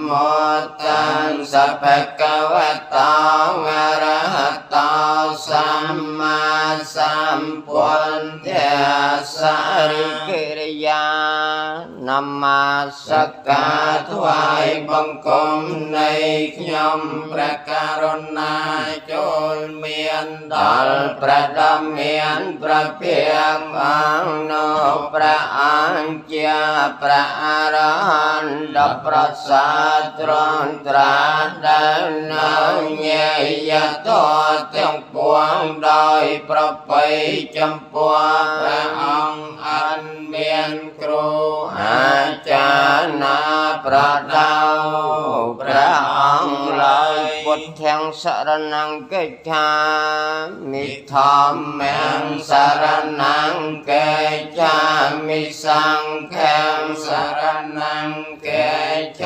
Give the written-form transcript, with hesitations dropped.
មោតស្សៈភគវតោអរហតោសម្មាសម្ពុទ្ធស្សៈរិកិរិយានមស្ការថ្វាយបង្គំនៃខ្ញុំព្រះករុណាចូលមានដល់ព្រះដ៏មានព្រះភិក្ខអង្គនោះព្រះអង្គជាព្រះអរហន្តដ៏ប្រសើរទ្រង់ត្រាស់ដែលនៅញាយតទាំងពួងដោយប្រពៃចំពោះព្រះអង្គអនមានគ្រូអាចារ្យណាប្រដៅព្រះអង្គឡើយពុទ្ធាំសរណង្កិច្ឆាមិធម្មំសរណង្កិច្ឆាមិសង្ឃំសរណង្កិច្ឆា